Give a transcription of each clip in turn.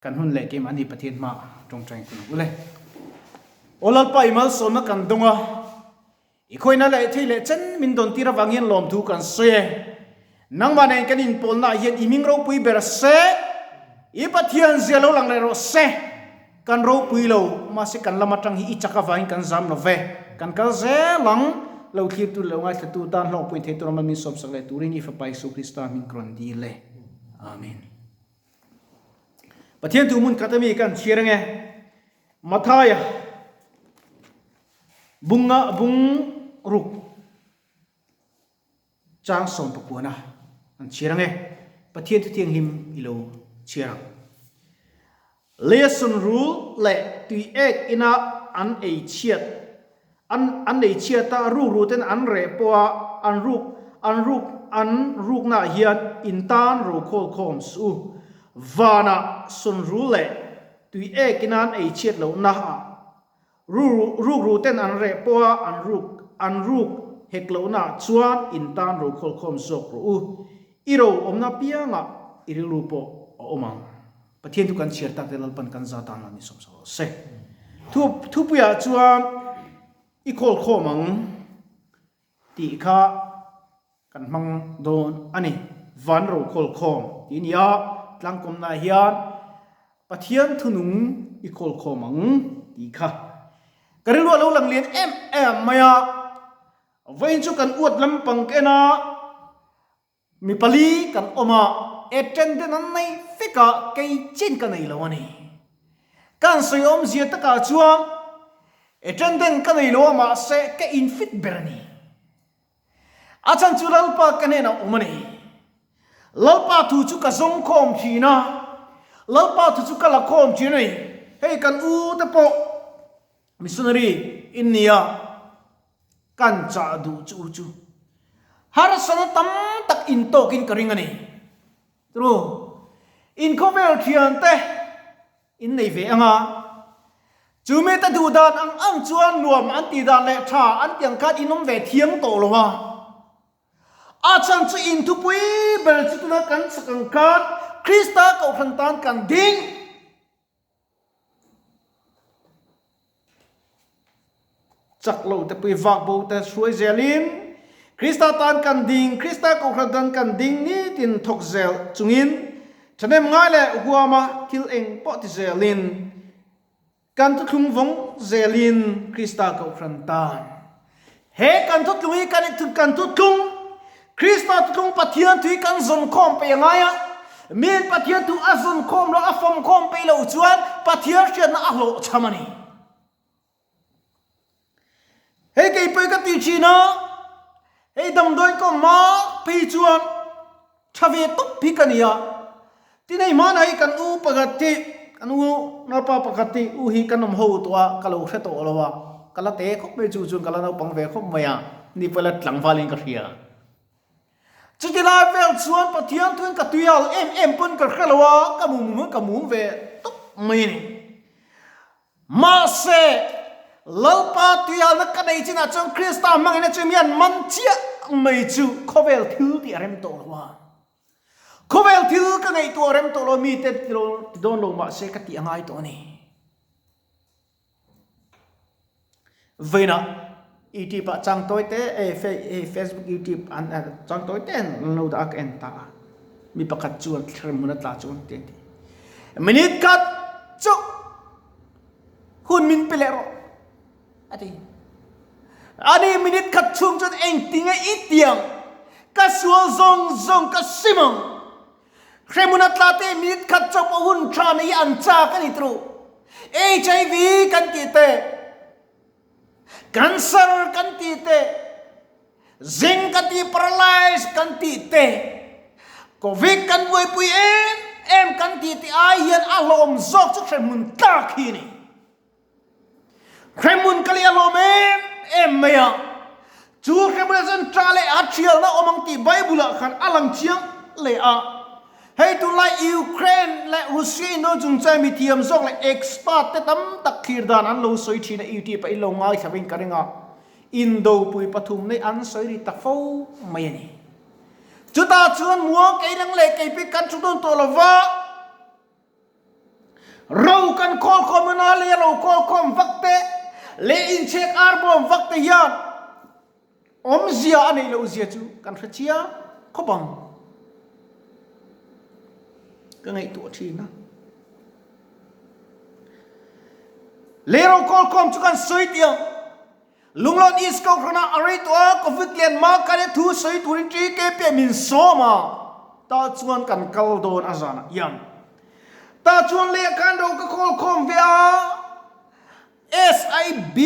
Kan hun leh keimahni Pathian hmaah tawngtai kun ang ule. Aw Lalpa i malsawmna kan dawng a, i khawina leh thei leh chen min dawn tir avang hian lawmthu kan sawi e. Nangmah nen kan inpawlnaah hian i hming ropui ber se, i Pathian zia lo lang leh rawh se. Kan ropui lo, mahse kan lam atang hi i chak avangin kan zam lo ve. Kan kal zel ang, lo thlirtu leh lo ngaithlatu tan hlawkpuiin thei tur a min sawmsak leh turin i Fapa Isu Krista hming ka rawn dil e. Amen. Pathian thu hmun khat ami kan chhiar ange. Mathaia bunga bung ruk chang sawm pakuana an chhiar ange. Pathian thu thianghlim i lo chhiar ang. Leason rul leh tui ek ina an ei chhiat An an ei chhiat a, rukru ten an reh pawh a, an ruk an ruk an ruknaah hian in tan ro khawl khawm suh u. Vanah sunru leh tui ekin an ei chhiat lohna ah rukru ten an reh pawh a, an ruk an ruk hek lohnaah chuan in tan ro khawl khawm zawk rawh u. I ro awmna piangah i rilru pawh a awm ang. Pathian chu kan chhiar tak te Lalpan kan za tan a ni sawm sawm se. Thu thupuiah chuan i khawl khawm ang tih kha kan hmang dawn a ni. Van ro khawl khawm tih a ni a, tlangkawmnaah hian Pathian thunung i khawl khawm ang tih kha ka rilru a lo lang lian em em mai a. Vawiin chu kan uat lampang ka en a. Mi pali kan awm a, attendant an nei vek a, kei chin ka nei lo a ni. Kan sawi awmzia takah chuan attendant ka nei lo a mahse ka infit ber a ni. A chhan chu Lalpa ka hnenah awm a ni. Lalpa thu chu ka zawng khawm thin a, Lalpa thu chu ka la khawm thin a ni. Hei kan u te pawh missionary in nia. Kan chah duh chu u chu harsatna tam tak in tawkin ka ring a ni. Tru, in khawvel thiante in nei ve ang a, chu mite duh dan ang ang chuan nuam an tih dan leh tha an tih ang khan in awm ve thiang tawh lo a. A chhan chu in thupui ber chu tuna kan chak ang khan Krista kohhran tan kan ding. Chak lo te pui vak bo te hruai zelin Krista tan kan ding, Krista kohhran tan kan ding nitin thawk zel chungin thahnem ngai leh huama thil eng pawh ti zelin kan thuthlung vawng zelin Krista kohhran tan he kan thuthlung hi kan kan thuthlung Krista thuthlung Pathian thu hi kan zawn khawm peih a ngai a, miin Pathian thu a zawn khawm loh a fawm khawm peih loh chuan Pathian hriatna a hlawhchham a ni. Hei kei pawh hi ka ti thin a, hei damdawi ka awm mak phei chuan tha ve tawp hi ka ni a, tin hei hmanah hi kan u pakhat hi kan u naupa pakhat hi u hi kan awm ho tawh a, ka lo hre tawh lo a, ka la te khawp mai chu chuan ka la naupang ve khawp mai a, ni pawh la tlangvalin ka hria. Chuti lai vel chuan Pathian thuin ka tui al em em pawn ka hre lo a, ka mum mum ka mum ve tawp mai a ni. Mahse, Lalpa tuialna ka nei chinah chuan Krista hmangin chu mian man chiah mai chu khawvel thil tih a rem tawh lo a. Khawvel thil ka ngaihtuah a rem tawh lo a, mite ti dawn lo mahse ka tih a ngai tawh a ni. Vawiinah YouTube ah chang tawi te e Facebook YouTube an chang tawi te an lo dah a ka en ta a. Mi pakhat chuan thlarem hmun a tla chu an ti a ti. Minute khat chu hun min pe leh rawh a ti. Ani minute khat chhung chuan engtinge i tiang ka sual zawng zawng ka sim ang. Hremhmun a tla te minute khat chauh pawh hun tha nei hi an chak a ni tru. HIV kan tih te, cancer kan tih te, zing kan tih paralyze kan tih te, covid kan buaipui em em kan tih te ai hian a hlawm zawk chu hremhmun tlak hi a ni. Hremhmun ka leh a hlawm em em mai a, chu hremhmun ah chuan ṭah leh a ṭhialna awm ang tih Bible ah khan a lang chiang leh a. Hei tunlai Ukraine leh Russia indo chungchang mithiam zawk leh expert te tam tak thlir dan an lo sawi thin a, YouTube ah in lo ngaithla vin ka ring a, indopui pathum nei an sawi ri ta fo mai a ni. Chutah chuan muang kei reng leh kei pek kan thu dawn tawh lo va. Ro kan khawlkhawm huna lei a ro khawlkhawm vak te leh inchhek arbawm vak te hian awmzia a neih loh zia chu kan hre chiang khawp ang. Ka ngaihtuah thin a. Lei ro khawlkhawm chu kan sawi tih ang. Lunglawn East Kohhranah a rei tawh a, Covid lian hma khan e thu sawi turin TKP min sawm a, tah chuan kan kal dawn a zanah hian. Tah chuan leh khan ro ka khawl khawm ve a, SIB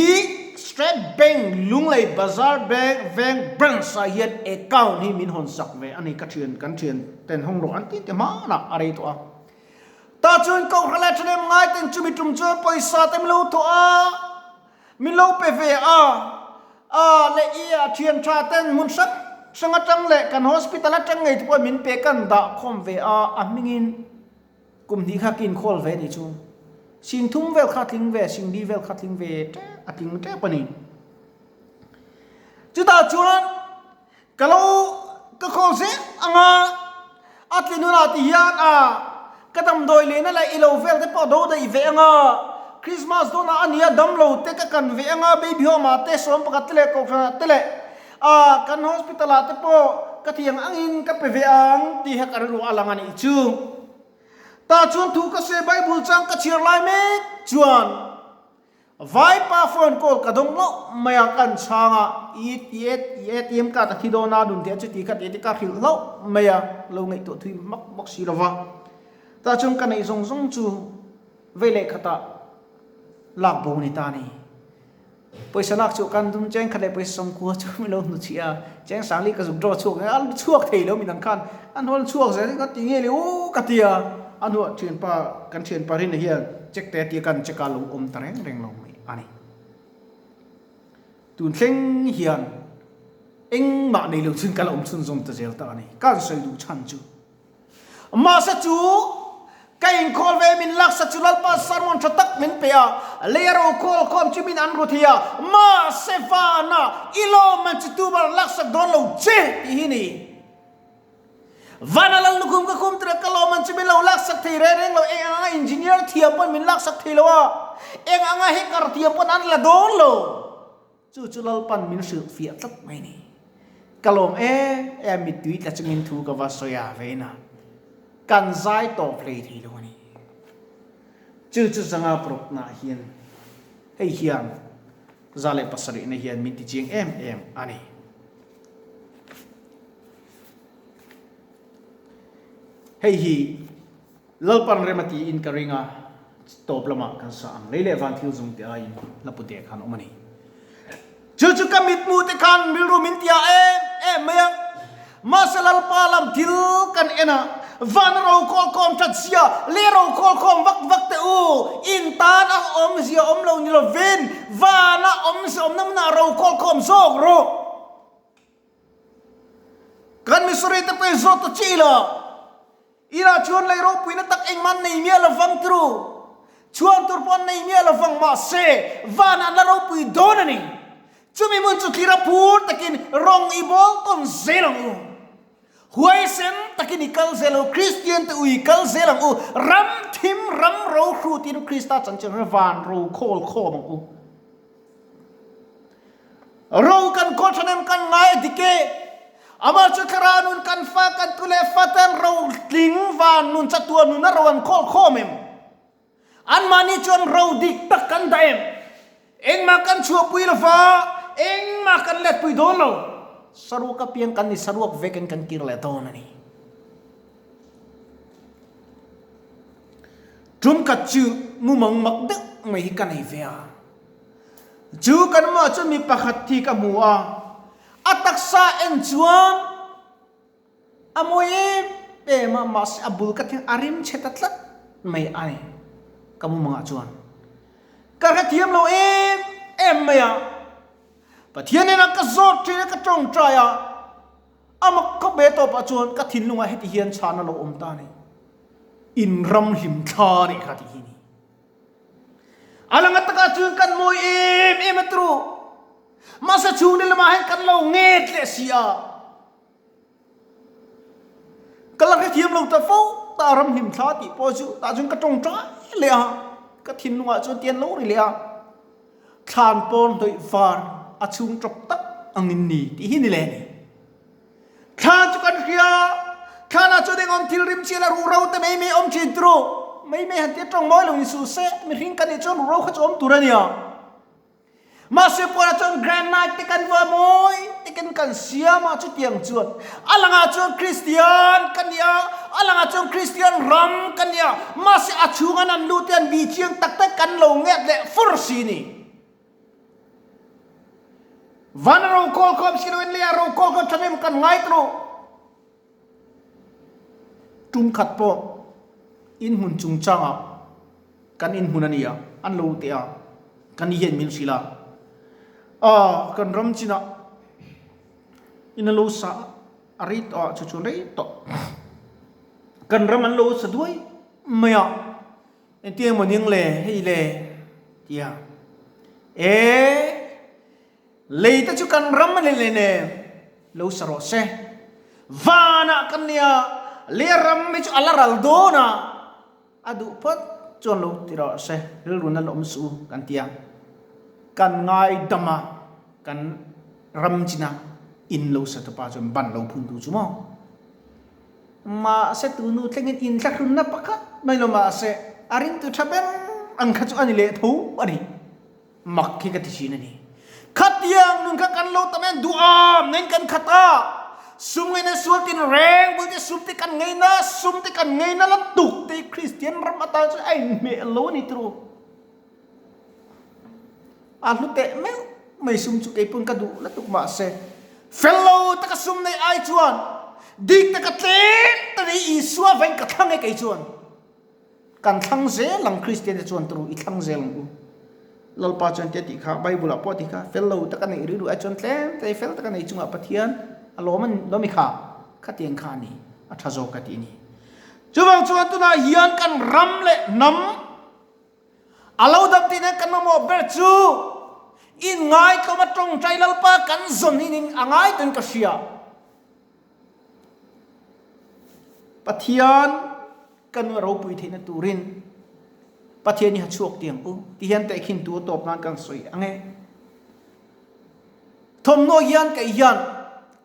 State Bank Lunglei Bazar Bank Veng Branch ah hian account hi min hawn sak ve a ni, ka thian kan thian ten hawng rawh an ti te hmanah a rei tawh a. Tah chuan Kohhran leh thahnem ngai ten chumi tum chuan pawisa te min lo thawh a. Min lo pe ve a, a leh i a thian tha ten hmun hrang hrang atang leh kan hospital atang ngei te pawh min pe kan dah khawm ve a, a hmingin kum hnih kha ka inkhawl ve anih chu. Sing thum vel kha a tling ve, sing li vel kha a tling ve tep, a tling tep a ni. Chutah chuan Ka lo ka khawl zel ang a, a tli nunah ti hian a ka damdawi lehna leh i lo vel te pawh a do daih ve ang a, Christmas dawnah a nia damlo te ka kan ve ang a, baby home ah te sawm pakhat te leh kohhranah te leh a kan hospital ah te pawh ka thiang angin ka pe ve ang tih kha ka rilru a lang a nih chu. Tah chuan thu ka sawi Bible chang ka chhiar lai mek chuan Vaipa phone call ka dawng hlauh mai a, kan chhang a, i i ATM card a thi dawn a, nun teh chuti kha tih te ka hrilh hlauh mai a, lo ngaihtuah thui hmak bawk si lo va. Tah chuan ka neih zawng zawng chu vei leh khatah lak bo ni ta a ni. Pawisa lak chu kan dum cheng khat leh pawisa sawmkua chu min lo hnu chhiah a, cheng sangli ka zuk draw chhuak a, a chhuak thei lo midang khan an hawn chhuak zel hi ka ti nge le u ka ti a, a hnuah thianpa kan thianpa Rina hian check te a tia kan check a lo awm ta reng reng lo mai a ni. Tun thleng hian engmah nei lo chuan ka la awm chhunzawm ta zel ta a ni. Ka han sawi duh chhan chu. Mahse chu ka inkhawl ve min laksak chu Lalpa sermon tha tak min pe a, lei a ro khawl khawm chu min an ru thei a, mahse vana i lawmman chu tubar laksak dawn lo che tih hi ni. Vana lal lukhum ka khum tirah ka lawmman chu min lo laksak thei reng reng lo, eng anga engineer thiam pawn min laksak thei lo a, eng anga hacker thiam pawn an la dawn lo. Chu chu Lalpan min hrilh fiah tlat mai ni. Ka lawm em em mittui tla chungin thu ka va sawi a vein a, kan zai tawp hlei thei lo a ni. Chu chu zanga parukna hian hei hian 107na hian min ti chiang em em a ni. Hei hi Lalpan rem a tiin ka ring a, tawp lamah kan sa ang. Lei leh van thil zung te aiin hlapute khan awm a ni. Chu chu ka mitmu te khan rilru min tia em em mai a. Mahse Lalpa lam thil kan en a, van ro khawlkhawm that zia, lei ro khawlkhawm vak vak teh u, in tan a awmzia awm lo ni lovin, vana awmzia awmna hmunah ro khawlkhawm zawk rawh. Kan missionary te pawhin zawt ta chiah ila, Ira chuan lei ropuina tak engmah an nei miah lovang tru, chhuan tur pawh an nei miah lovang, mahse vanah an la ropui dawn a ni. Chumi hmun chu thlir a phur takin rawng i bawl tawn zel ang u. Huaisen takin i kal zel ang u, Kristian te u i kal zel ang u, ram thim ram ro hrutin Krista chanchin van ro khawl khawm ang u. Ro kan khawl thahnem kan ngai a dik e. Amah chu thlarau nun kan fa kan tu leh fa ten ro tling van nun chatuan nun a ro an khawl khawm em? Anmahni chuan ro dik tak kan dah em? Engmah kan chhuahpui lo va, engmah kan letpui dawn lo. Saruak apiang kan ni saruak vekin kan kir leh dawn a ni. Tumkhat chu mumang mak deuh mai hi ka nei ve a. Chu kan mah chu mi pakhat thi ka hmu a, a taksa en chuan a mawi em em a, mahse a bul ka thleng a rim chhe ta tlat mai a ni ka mumangah chuan. Ka hrethiam lo em em mai a, Pathian hnenah ka zawt thin a, ka tawngtai a, a mak khawp mai a tawpah chuan ka thinlungah heti hian chhan a lo awm ta a ni, In ram hlim thla a nih kha tih hi a ni. A lang atakah chuan kan mawi em em a turu. Mahse chhungril lamah hian kan lo nget leh si a. Ka la hrethiam lo ta fo ta ram hlim thla tih pawh chu tah chuan ka tawngtai. leh a, ka thinlungah chuan tian lo ri leh a, thlan pawn hnawih var a chhung tawp tak angin ni tih hi ni leh a ni. Thlan chu kan hria, thlanah chuan eng awm thil rim chian a ruhro te mai mai awm thin turu mai mai han tia tawng mawi lo in suh se, mihring kan nih chuan ruhro kha chu awm tur a nia. Mahse puanah chuan granite te kan va mawi takin kan siam a, chutiang chuan a langah chuan Kristian ka ni a, a langah chuan Kristian ram ka ni a, mahse a chhunga nan lut hian mi chiang tak tak kan lo nget leh fur si ni. Van a rokawl khawm si loin lei a rokawl khawm tha em kan ngai tawh. Tum khat pawh inhmun chungchangah kan inhmun a ni a, an lo teh a, ka ni hian min hrilh a, aw kan ram chinah in a lo sa a rei tawh a, chu chu rei tawh kan ram an lo sa duai mai a, engtin emaw ning le hei le tia e. Lei te chu kan ram a ni leh nen lo sa rawh se. Vanah kan nia, lei a ram hi chu a la ral dawn a, a duh phawt chuan lo ti rawh se, rilru na la awm suh u kan ti a. Kan ngaidam a, kan ram china in lo sa tupa chuan ban lo phun tu chu maw? Mahse tunu thlengin inthlahrunna pakhat mai lo mahse a ringtu tha ber ang kha chu a ni leh tho a ni. Mak hi ka ti thin a ni. Khatiang nun kha kan lo tam em duham nen kan khat a, sum ngaina sual tin reng bul te sum te kan ngaina, sum te kan ngaina la tuk te Kristian ram atan chuan a inhmeh lo a ni turu. A hlu teh meuh mai sum chu keipawn ka duh la tuk mahse fel lo taka sum nei ai chuan dik taka tlem ta nei Isua vain ka thlang e kei chuan. Kan thlang zel ang Kristian te chuan turu i thlang zel ang u. Lalpa chuan tia tih kha Bible ah pawh tih kha fel lo taka neih rilru ai chuan tlem te fel taka nei chungah Pathian a lawm a lawm i kha khatiang kha a ni a tha zawk ka tih a ni. Chuvang chuan tunah hian kan ram leh hnam a lo dam tih nen kan mamawh ber chu inngaithlawm a tawngtai Lalpa kan zawn hi ning a ngai tuin ka hria. Pathian Ka nu a ropui theihna turin Pathian hi ha chhuak ti ang u ti hian tehkhin tu a tawp nan kan sawi ang e. Thawmhnaw hian kei hian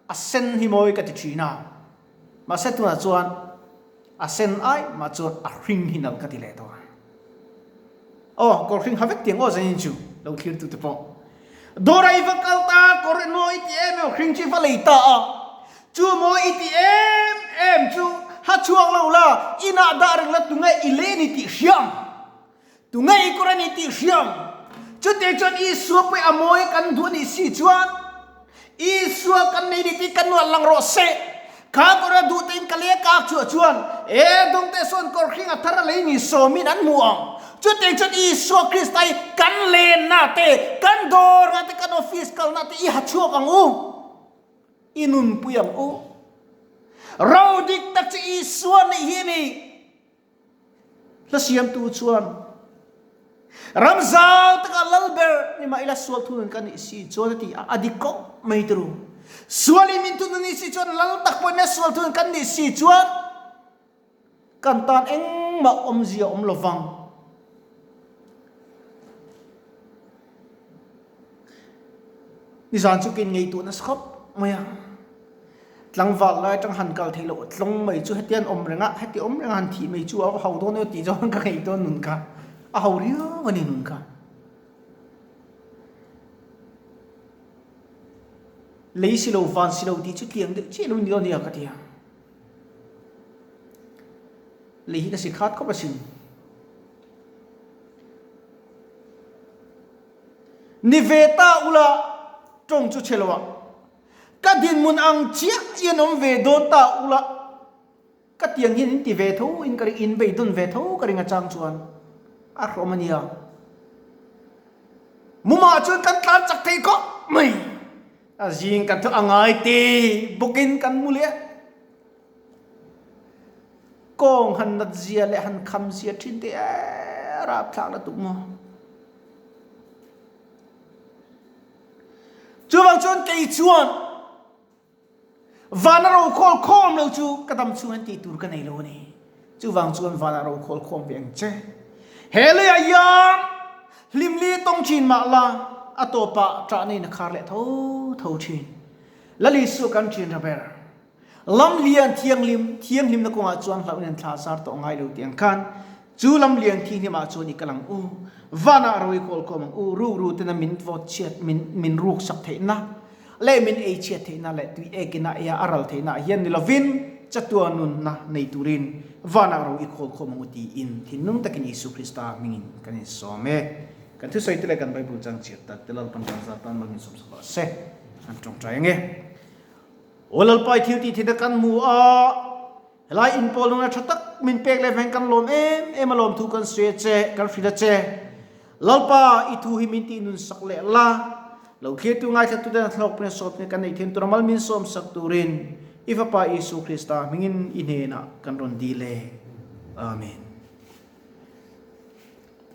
a sen hi mawi ka ti thin a, mahse tunah chuan a sen ai mah chuan a hring hi nalh ka ti leh tawh a. Aw, kawr hring ha vek ti ang aw zanin chu lo thlir tute pawh. Dawr a i va kal ta, kawr mawi i ti em em, hring chu i va lei ta a. Chu mawi i ti em em chu ha chhuak lo la, inah dah reng la tunge i lei a ni tih hria ang. Tunge i kawr a ni tih hria ang. Chutiang chuan Isua pawh a mawi kan duh a nih si chuan Isua kan nei ni tih kan nuah lang rawh se. Kha kawr a duh tein ka lei a kak chhuah chuan e dawngte sawn kawr hring a thar a lei ni sawmin an hmu ang. Chutiang chuan Isua Krista hi kan lenna te, kan dawrna te, kan office kalna te i ha chhuak ang u. I nunpui ang u. Ro dik tak chu Isua neih hi a ni. Hla siamtu chuan ram zau takah lal ber ni mah ila sual thunun ka nih si chuan a ti a, a dik khawp mai turu. Sualin min thunun nih si chuan lal tak pawhin a sual thunun kan nih si chuan kan tan engmah awmzia awm lo vang. Nizan chu kin ngei tuah nasa khawp mai a. Tlangval lai atang han kal theih loh tlawng mai chu hetiang awm reng a, heti awm reng a han thih mai chu a va ho dawn emaw tih chuan ka ngei dawn nun kha a ho riau a ni nun kha. Lei si lo van si lo tih chu tliang deuh chiah lo ni dawn nia ka ti a. Lei hi ka si khat khawp asin. Ni ve ta ula tawng chu chhe lo ah. Ka dinhmun ang chiah hian awm ve dawn ta ula, ka tiang hian in ti ve tho in ka ring, in beidawn ve tho ka ring atang chuan a hrawm a nia. Mumah chuan kan tlan chak thei khawp mai, a zing kan thu a ngai te bawkin kan mu leh a. Kawng han nat zia leh han kham zia thin te e rapthlak la tuk maw. Chuvang chuan kei chuan vana rokhawl khawm lo chu ka dam chhung hian tih tur ka nei lo a ni. Chuvang chuan vana rokhawl khawm ve ang che. He leiah hian hlimli tawng thin mah la, a tawpah ṭahna in a khar leh tho tho thin. Lal Isua kan ṭhin ra ber. Lam lian thianghlim, thianghlimna kawngah chuan hlauhin an thla zar tawh ngai lo tih ang khan, chu lam lian thianghlimah chuan i kal ang u, vanah ro i kawl khawm ang u, rukru tena min vawt chhiat, min min ruk sak theihna leh min ei chhiat theihna leh tui ekina eia a ral theihna ah hian ni lovin chatuan nunna nei turin vanah ro i khawl khawm ang u tiin thinlung takin Isu Krista hmingin kan insawm e. Kan thusawi te leh kan Bible chang chhiat tak te Lalpan kan zat tan mal min sawm sak rawh se. An tawngtai ang e. Aw Lalpa i thil tih theihna kan hmu a, helai inpawl nuna tha tak min pek leh veng kan lawm em em a lawm thu kan sawi a che, kan hrilh a che. Lalpa i thu hi min tih nun sak leh la, lo thlirtu ngaithla tuten a thlawk pawhin sawt kan neih thein tura mal min sawm sak turin i Fapa Isu Krista hmingin i hnenah kan rawn dil e. Amen.